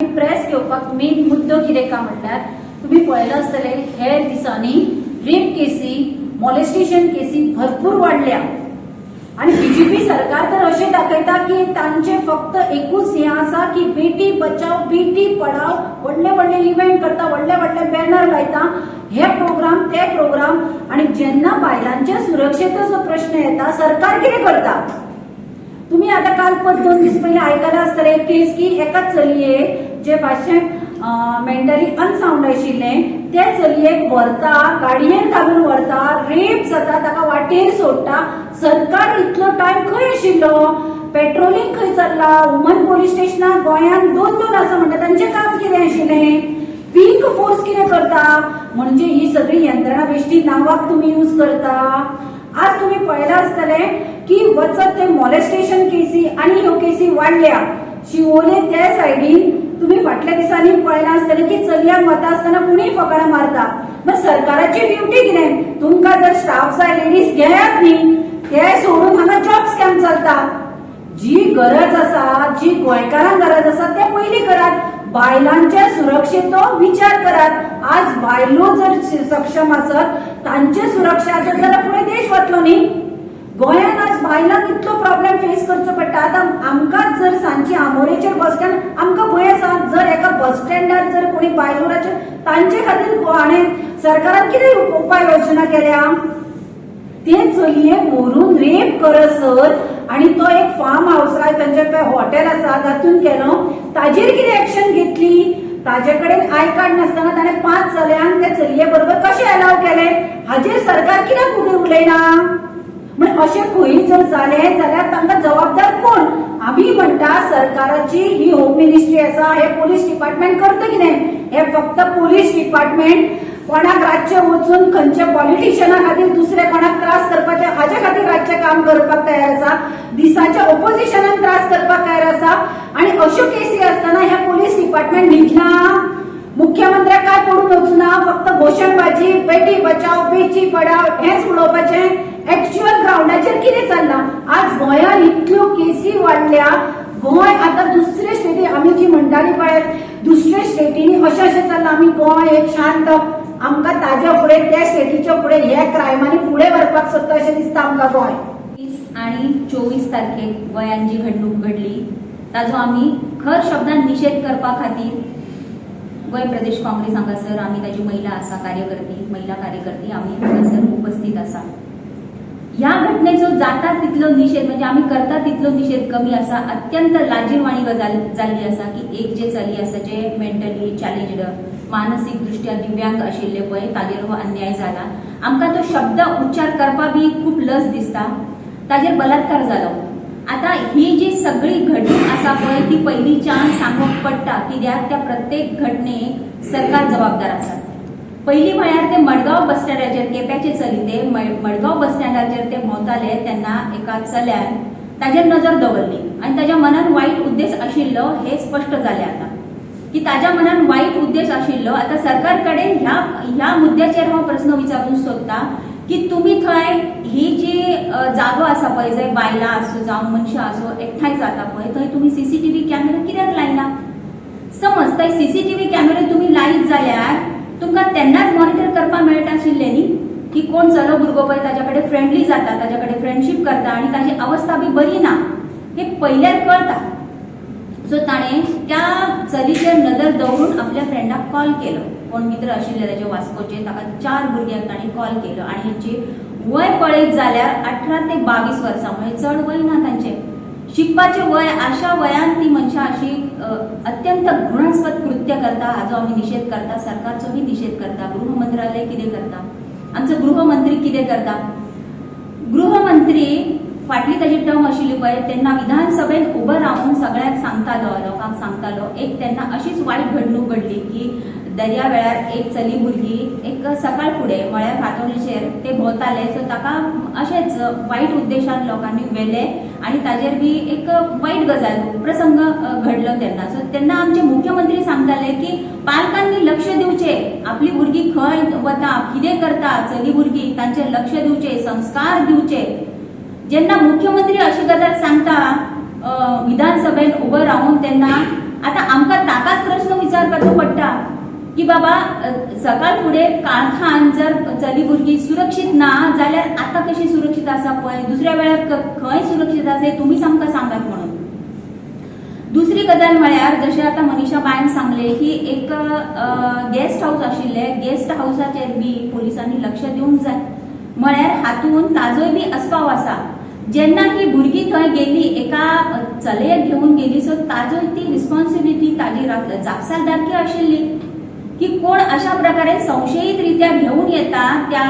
Press घेवपाक main मुद्दो कितें काय म्हणल्यार, तुमी पळयलां आसतलें, हे दिसांनी रेप केसी, मॉलेस्टेशन केसी भरपूर वाडल्या आणि बीजेपी सरकार तर अशें दाखयता की तांचे फक्त एकूच हें आसा की बेटी बचाव बेटी पढाव. व्हडले व्हडले इव्हेंट करता, व्हडले व्हडले बॅनर लायता, हे प्रोग्राम, ते प्रोग्राम. आणि जेन्ना बायलांच्या सुरक्षेचो जो प्रश्न येता, सरकार कितें करता? तुम्ही आता काल परत 2 दीस पयलीं आयकलां आसतलें एक केस की एका चलयेक, जे मातशें मेंटली अनसावंड आशिल्लें, ते चलयेक व्हरता, गाडयेन घालून व्हरता, रेप जाता, ताका वाटेर सोडटा. सरकार इतलो टायम खंय आशिल्लो? पेट्रोलिंग खंय चल्ला? वुमन पोलीस स्टेशनाक गोंयांत दोन दोन आसा म्हणटा, तांचें काम कितें आशिल्लें? पिंक फोर्स कितें करता? म्हणजे ही सगळी यंत्रणा बेश्टी नांवाक तुमी यूज करता. आज तुम्ही पळयलां आसतलें की वचत ते मॉलेस्टेशन केसी आणि ह्यो केसी वाडल्या. शिवोले त्या सायडीन तुम्ही फाटल्या दिसांनी पळयलां आसतलें की चलयांक वता आसतना कोणीय फकाणां मारता. मग सरकाराची ड्युटी कितें? तुमकां जर स्टाफ जाय, लेडीज घेयात न्ही. ते सोडून हांगा जॉब स्कॅम चलता. जी गरज आसा, जी गोंयकारांक गरज आसा, ते पयलीं करात. बायलांच्या सुरक्षेचो विचार करात. आज बायलो जर सक्षम आसत, तांचे सुरक्षा आसत जाल्यार फुडें देश वतलो न्ही. गोंयांत आज बायलांक इतलो प्रॉब्लेम फेस करचो पडटा. आतां आमकांच जर सांजची आमोरेचेर बस स्टँड, आमकां भंय आसा. जर एका बस स्टँडार जर कोणी बायलो उरचे, तांचे खातीर हाणें सरकारान कितें उपाय योजना केल्या? ते चलयेक व्हरून रेप करसर आणि तो एक फार्म हाऊस आहे, तांचे हॉटेल आसा, तातूंत केलो. ताजेर कितें एक्शन घेतली? ताजे कडेन I card नासतना ताणें पांच चलयांक ते चलये बरोबर कशें अलाव केलें? हाजेर सरकार कित्याक फुडें उलयना? म्हण अशें खंय जर जालें जाल्यार तांकां जबाबदार कोण? आमी म्हणटा, सरकाराची ही होम मिनिस्ट्री आसा, हे पोलीस डिपार्टमेंट करता कितें? हे फक्त पोलीस डिपार्टमेंट कोणाक रातचे वचून खंयच्या पॉलिटिशियना खातीर, दुसरे कोणाक त्रास करपाचे हाजे खातीर रातचें काम करपाक तयार आसा, दिसाच्या ओपोजिशनाक त्रास करपाक तयार आसा. आणि अश्यो केसी आसतना हे पोलीस डिपार्टमेंट न्हिदला? मुख्यमंत्र्याक काय पडून वचुना? फक्त घोशणबाजी, बेटी बचाव बेटी पढाव हेच उलोवपाचें. एक्च्युअल ग्रावंडाचेर कितें चल्लां? आज गोंयांत इतल्यो केसी वाडल्या. गोंय आतां दुसरे स्टेटी, आमी जी म्हणटाली पळय, दुसरे स्टेटींनी अशें अशें चल्लां, आमी गोंय एक शांत, आमकां ताज्या फुडें, त्या स्टेटीच्या फुडें हे क्रायमांनी फुडें व्हरपाक सोदता अशें दिसता आमकां गोंय. 20 आणि 24 तारखेक गोंयांत जी घडणूक घडली, ताजो आमी खर शब्दान निशेध करपा खातीर गोंय प्रदेश काँग्रेस हांगासर आमी, ताजी महिला आसा कार्यकर्ती, महिला कार्यकर्ती, आमी हांगासर उपस्थित आसा. ह्या घटनेचो जाता तितलो निशेध, म्हणजे आमी करता तितलो निशेध कमी आसा. अत्यंत लाजीरवाणी गजाल जाल्ली आसा की एक जे चली आसा, जे मेंटली चॅलेंज्ड, मानसीक दृष्ट्या दिव्यांग आशिल्ले पळय, ताजेर हो अन्याय जाला. आमकां तो शब्द उच्चार करपा बी खूब लज दिसता. ताजेर बलात्कार जालो. आता ही जी सगळी घडणूक आसा पळय, ती पयलींच्यान सांगूंक पडटा, कित्याक त्या प्रत्येक घटनेक सरकार जबाबदार आसा. पयलीं म्हळ्यार ते मडगांव बस स्टँडाचेर, केप्याचे चली ते मडगांव बस स्टँडाचेर ते भोंवताले तेन्ना एका चल्यान ताजेर नजर दवरली आनी ताज्या मनान वायट उद्देश आशिल्लो हे स्पश्ट जालें आतां की ताज्या मनान वायट उद्देश आशिल्लो. आतां सरकार कडेन ह्या ह्या मुद्द्याचेर हांव प्रस्न विचारूंक सोदता की तुमी थंय ही जी जागो आसा पळय, जंय बायलां आसूं जावं मनशां आसूं एकठांय जाता पळय, थंय तुमी सीसीटीव्ही कॅमेरा कित्याक लायना? समज थंय सीसीटीव्ही कॅमेरा तुमी लायत जाल्यार तुमकां तेन्नाच मॉनिटर करपाक मेळटा आशिल्लें न्ही की कोण चलो भुरगो पळय ताच्या कडेन फ्रेंडली जाता, ताच्या कडेन फ्रेंडशीप करता आनी ताजी अवस्था बी बरी ना हे पयल्यार कळटा. सो ताणें त्या चलीचेर नदर दवरून आपल्या फ्रेंडाक कॉल केलो. कोण मित्र आशिल्ले ताचे वास्कोचे, ताका चार भुरग्यांक ताणें कॉल केलो. आनी हेंची वय पळयत जाल्यार 18 ते 22 वर्सां, म्हणजे चड वय ना तांचें, शिकपाचें वय. अशा वयान ती मनशां अशी अत्यंत घृणास्पद कृत्य करता, हाजो आमी निशेध करता, सरकारचो बी निशेध करता. गृह मंत्रालय कितें करता? आमचो गृहमंत्री कितें करता? गृहमंत्री फाटली ताजी टर्म आशिल्ली पळय, तेन्ना विधानसभेत उबो रावन सगळ्यांक सांगतालो, लोकांक सांगतालो. एक तेन्ना अशीच वायट घडणूक घडली की दर्या वेळार एक चली भुरगी एक सकाळ फुडें, म्हळ्यार फांतोडेचेर ते भोंवताले. सो ताका अशेंच वायट उद्देशान लोकांनी व्हेले आनी ताजेर बी एक वायट गजाल प्रसंग घडलो तेन्ना. सो तेन्ना आमचे मुख्यमंत्री सांगताले की पालकांनी लक्ष दिवचें, आपली भुरगीं खंय वता, कितें करता, चली भुरगीं, तांचेर लक्ष दिवचें, संस्कार दिवचे. जेन्ना मुख्यमंत्री अशी गजाल सांगता विधानसभेत उबो रावन, तेन्ना आतां आमकां ताकाच प्रश्न विचारपाचो पडटा की बाबा सकाळ फुडें काळखान जर चली भुरगीं सुरक्षीत ना जाल्यार आतां कशी सुरक्षीत आसा पळय, दुसऱ्या वेळार खंय सुरक्षीत आसा हें तुमीच आमकां सांगात म्हणून. दुसरी गजाल म्हळ्यार जशें आतां मनीषा बायन सांगलें की एक गेस्ट हावस आशिल्लें, गेस्ट हावसाचेर बी पोलिसांनी लक्ष दिवंक जाय. म्हळ्यार हातूंत ताजोय बी आस्पाव आसा. जेन्ना ही भुरगीं थंय गेली, एका चलयेक घेवन गेली, सो ताजोय ती रिस्पॉन्सिबिलिटी, ताजी जापसालदारकी आशिल्ली की कोण अशा प्रकारे संशयीत रित्या घेवन येता त्या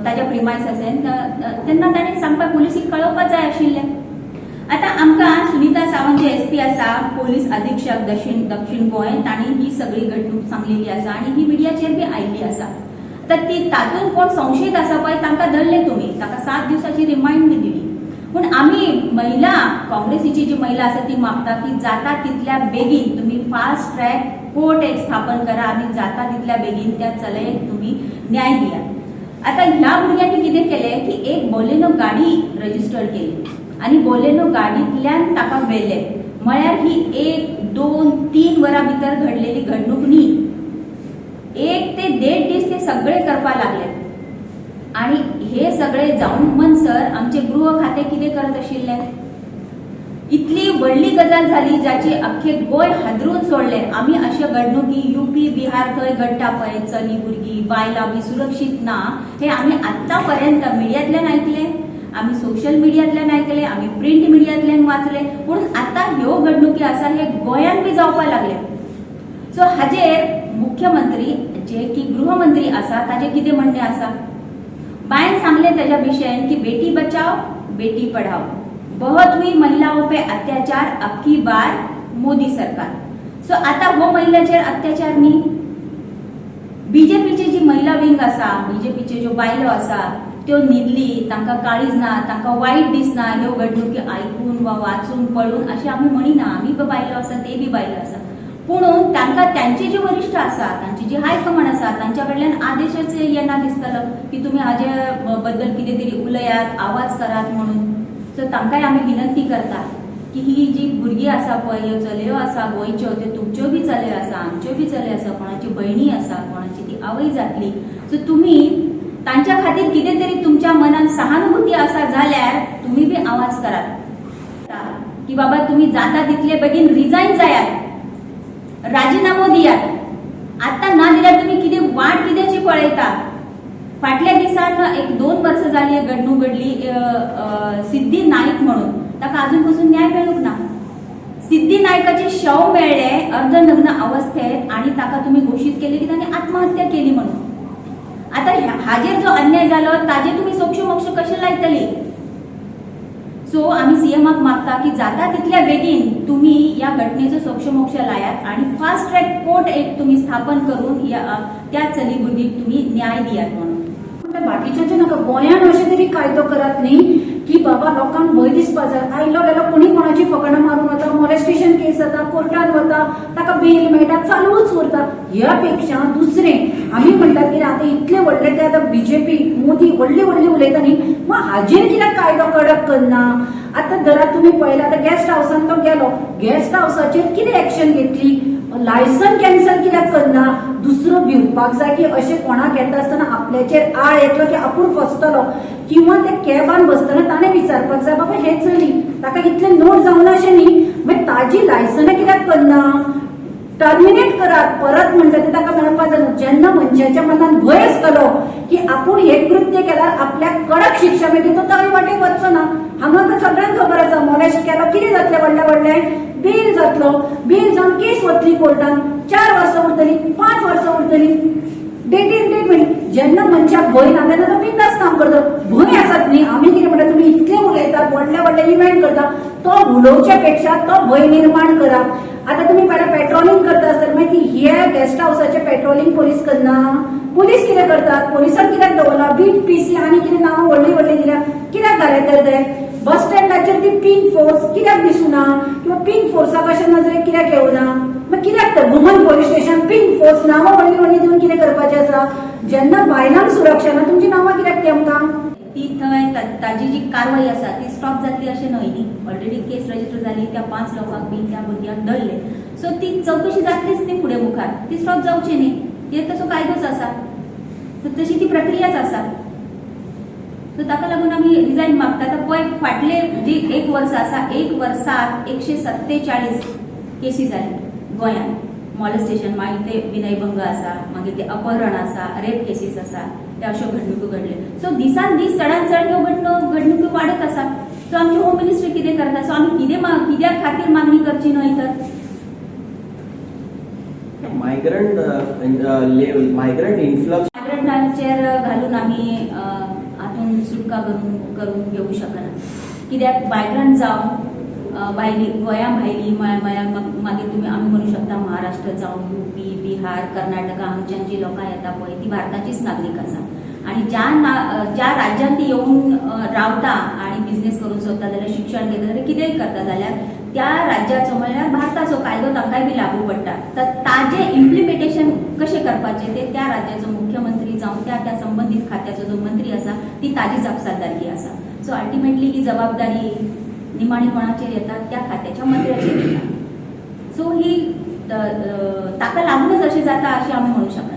ताज्या प्रिमायसासेन, तेन्ना ताणें सांगपाक पोलिसीक कळोवपाक जाय आशिल्लें. आतां आमकां सुनीता सावंत जे एसपी आसा, पोलीस अधीक्षक दक्षिण गोंय, तांणी ही सगळी घडणूक सांगलेली आसा आनी ही मिडियाचेर बी आयिल्ली आसा. आतां ती तातूंत कोण संशयीत आसा पळय तांकां धरले तुमी, ताका 7 दिवसाची रिमांड बी दिली. पूण आमी महिला काँग्रेसीची जी महिला आसा ती मागता की जाता तितल्या बेगीन तुमी फास्ट ट्रॅक कोर्ट एक स्थापन करा आनी जाता तितल्या बेगीन त्या चलयेक तुमी न्याय दियात. आतां ह्या भुरग्यांनी कितें केलें की एक बोलेनो गाडी रजिस्टर्ड केली आनी बोलेनो गाडींतल्यान ताका व्हेलें. म्हळ्यार ही 1, 2, 3 वरां भितर घडलेली घडणूक न्ही, 1 ते 1.5 दीस ते सगळे करपाक लागले. आनी हे सगळे जावन म्हणसर आमचे गृह खातें कितें करत आशिल्लें? इतली व्हडली गजाल जाली जाची अख्खे गोंय हादरून सोडलें. आमी अश्यो घडणुकी युपी बिहार थंय घडटा पळय, चली भुरगीं बायलां बी सुरक्षीत ना, हे आमी आतां पर्यंत मिडियांतल्यान आयकलें, आमी सोशल मिडियांतल्यान आयकलें, आमी प्रिंट मिडियांतल्यान वाचलें. पूण आतां ह्यो घडणुकी आसा हे गोंयांत बी जावपाक लागले. सो हाजेर मुख्यमंत्री जे की गृहमंत्री आसा ताजें कितें म्हणणें आसा? बायन सांगलें ताज्या विशयान की बेटी बचाओ बेटी पढाओ, बहुत हुई महिलाओं पे अत्याचार, अब की बार मोदी सरकार. सो आता हो महिलाचेर अत्याचार न्ही? बीजेपीची जी महिला विंग आसा, बीजेपीच्यो ज्यो बायलो आसा त्यो न्हिदली, तांकां काळीज ना, तांकां वायट दिसना ह्यो घडणुकी आयकून वा वाचून पळोवन अशें आमी म्हणिना. आमी बी बायलो आसा, ते बी बायलो आसा, पूण तांकां तांचे जे वरिश्ठ आसा, तांची जी हायकमांड आसा, तांच्या कडल्यान आदेशच येना दिसतलो की तुमी हाजे बद्दल कितें तरी उलयात, आवाज करात म्हणून. सो तांकांय आमी विनंती करता की ही जी भुरगीं आसा पळय, ह्यो चलयो आसा गोंयच्यो, त्यो तुमच्यो बी चलयो आसा, आमच्यो बी चलयो आसा, कोणाची भयणी आसा, कोणाची ती आवय जातली. सो तुमी तांच्या खातीर कितें तरी तुमच्या मनान सहानुभूती आसा जाल्यार तुमी बी आवाज करात की बाबा तुमी जाता तितले बेगीन रिजायन जायात, राजिनामो दियात. आतां ना दिल्यार तुमी कितें वाट कित्याची पळयता? फाटल्या दिसान 1-2 वर्सां जाली घडणूक घडली, सिद्धी नाईक म्हणून, ताका अजून पसून न्याय मेळूंक ना. सिद्धी नायकाचे शव मेळ्ळे अर्धनग्न अवस्थेत आनी ताका तुमी घोशीत केले की ताणें आत्महत्या केली म्हणून. आतां हाजेर जो अन्याय जालो ताजेर तुमी सोक्ष मोक्ष कशें लायतली? सो आमी सीएमाक मागता की जाता तितल्या बेगीन तुमी ह्या घटनेचो सोक्षमोक्ष लायात आनी फास्ट ट्रॅक कोर्ट एक तुमी स्थापन करून त्या चली भुरगीक तुमी न्याय दियात म्हणून. बाकीच्याचे नाका, गोंयान अशें तरी कायदो करात न्ही की बाबा लोकांक भंय दिसपा जाय. आयलो गेलो कोणी कोणाची फकाणां मारून वता, मॉलेस्टेशन केस जाता, कोर्टान वता, ताका बेल मेळटा, चालूच उरता. ह्या पेक्षा दुसरें आमी म्हणटात की आतां इतले व्हडले ते आतां बीजेपी मोदी व्हडले व्हडले उलयता न्ही, मग हाजेर कित्याक कायदो कडक करना? आतां धरात तुमी पळयला, आतां गेस्ट हावसान तो गेलो, गेस्ट हावसाचेर कितें एक्शन घेतली? लायसन कॅन्सल कित्याक करना? दुसरो भिवपाक जाय की अशें कोणाक येता आसतना आपल्याचेर आळ येतलो की आपूण फसतलो, किंवा ते कॅबान बसतना ताणें विचारपाक जाय बाबा हे चली ताका इतलें नोट जावना अशें न्ही, मागीर ताजी लायसनां कित्याक करना? टर्मिनेट करात परत म्हणटा ते ताका मेळपाक जाय. जेन्ना मनशाच्या मनान भंय आसतलो की आपूण हें कृत्य केल्यार आपल्याक कडक शिक्षा मेळटली, तो ताजे वाटेक वचचो ना. हांगा तर सगळ्यांक खबर आसा, मॉलेस्ट केलो कितें जातलें, व्हडलें व्हडलें बेल जातलो, बेल जावन केस वतली कोर्टान, 4 वर्सां उरतली, 5 वर्सां उरतली, डेटीन डेट मेळटली. जेन्ना मनशाक भंय ना तेन्ना तो बिंदास काम करता. भंय आसत न्ही, आमी कितें म्हणटा, तुमी इतले उलयतात, व्हडले व्हडले इव्हेंट करता, तो उलोवच्या पेक्षा तो भंय निर्माण करा. आतां तुमी पळय पेट्रोलिंग करता आसतना मागीर ती हे गेस्ट हावसाचे पेट्रोलिंग पोलीस करना? पोलीस कितें करतात? पोलिसांक कित्याक दवरला? बीट पीसी आनी कितें नांवां व्हडलीं व्हडलीं दिल्या, कित्याक घाले तर ते? बस स्टँडाचेर ती पिंक फोर्स कित्याक दिसूना, किंवा पिंक फोर्साक अशें नजरेक कित्याक येवना? मागीर कित्याक तर woman police station, pink force नांवां व्हडलीं व्हडलीं दिवन कितें करपाचें आसा? जेन्ना बायलांक सुरक्षा ना, तुमची नांवां कित्याक ती आमकां? ती थंय ताजी जी कारवाई आसा ती स्टॉप जातली अशें न्हय न्ही. ऑलरेडी केस रजिस्टर जाली, त्या 5 लोकांक बी त्या भुरग्यांक धरले, सो ती चवकशी जातलीच न्ही फुडें मुखार, ती स्टॉप जावची न्ही. हे तसो कायदोच आसा, सो तशी ती प्रक्रियाच आसा. सो ताका लागून आमी रिजायन मागता. आतां पळय, फाटले जी एक वर्स आसा, एक वर्सात 147 केसी जाली गोंयांत मॉलेस्टेशन, मागीर ते विनयभंग आसा, मागीर ते अपहरण आसा, रेप केसीस आसा, ते अश्यो घडणुको घडल्यो. सो दिसान दीस चडान चड ह्यो घडणुको वाडत आसा. सो आमची होम मिनिस्ट्री कितें करता? सो आमी कितें कित्या खातीर मागणी करची न्हय तर? मायग्रंट इन्फ्लक्स मायग्रंटांचेर घालून आमी हातून सुटका करून करून घेवंक शकना, कित्याक मायग्रंट जावं भायली, गोंया भायली, म्हळ्यार मागीर तुमी आमी म्हणू शकता महाराष्ट्र जावं, युपी, बिहार, कर्नाटका हांगच्यान जी लोकां येता पळय ती भारताचीच नागरीक आसा. आनी ज्या राज्यांत ती येवन रावता आनी बिझनेस करूंक सोदता जाल्यार, शिक्षण घेता जाल्यार, कितेंय करता जाल्यार, त्या राज्याचो म्हळ्यार भारताचो कायदो तांकांय बी लागू पडटा. तर ताजें इम्प्लिमेंटेशन कशें करपाचें तें त्या राज्याचो मुख्यमंत्री जावं त्या त्या संबंदीत खात्याचो जो मंत्री आसा ती ताजी जापसालदारकी आसा. सो अल्टिमेटली ही जबाबदारी निमाणी कोणाचेर येता? त्या खात्याच्या मंत्र्याचेर येता. सो ही ताका लागूनच अशें जाता अशें आमी म्हणू शकना.